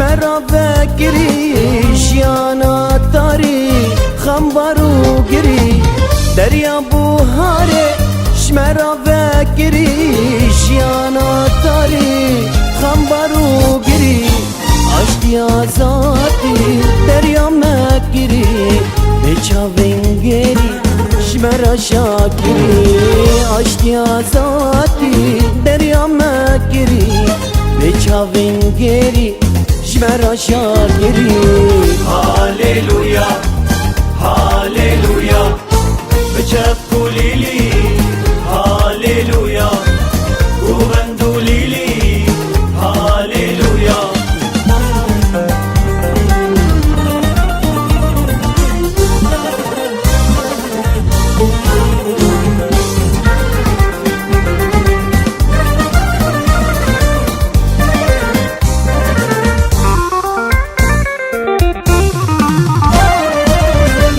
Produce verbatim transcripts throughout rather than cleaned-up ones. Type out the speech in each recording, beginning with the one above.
Ji me re vekirî jiyana tarî, xembar û girî. Derya buharê ji me re vekirî jiyana tarî, xembar û girî. Aştiya zatî derya me kirî, bê çavên gerî ji me re şakirî. Aştiya zatî derya me kirî, bê çavên gerî ji me re şakirî. Haleluya, haleluya, bi çepk û lîlî, haleluya, govend û lîlî, haleluya.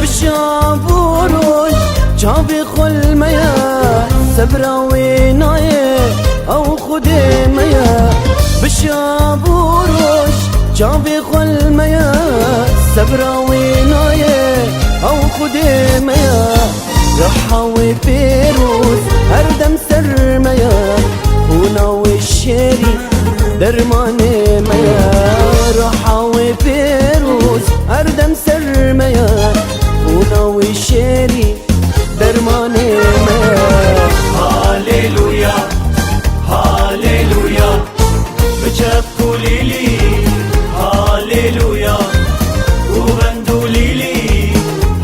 Bi şev û roj çavê xwe li me ye, sebra wê nayê, ew Xwedê me ye. Bi şev û roj çavê xwe li me ye, sebra wê nayê, ew Xwedê me ye. Riha wê pêroz her dem ser me ye, xûna wê şêrî dermanê me ye. Riha wê pêroz her dem ser me ye, xûna wê şêrî dermanê me ye. Haleluya, haleluya, bi çepk û lîlî, haleluya, govend û lîlî,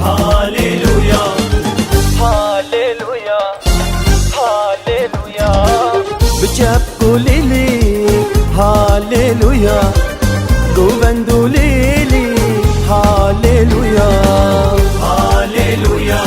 haleluya. Haleluya, haleluya. Bi çepk û lîlî, haleluya, govend û lîlî, haleluya. Haleluya,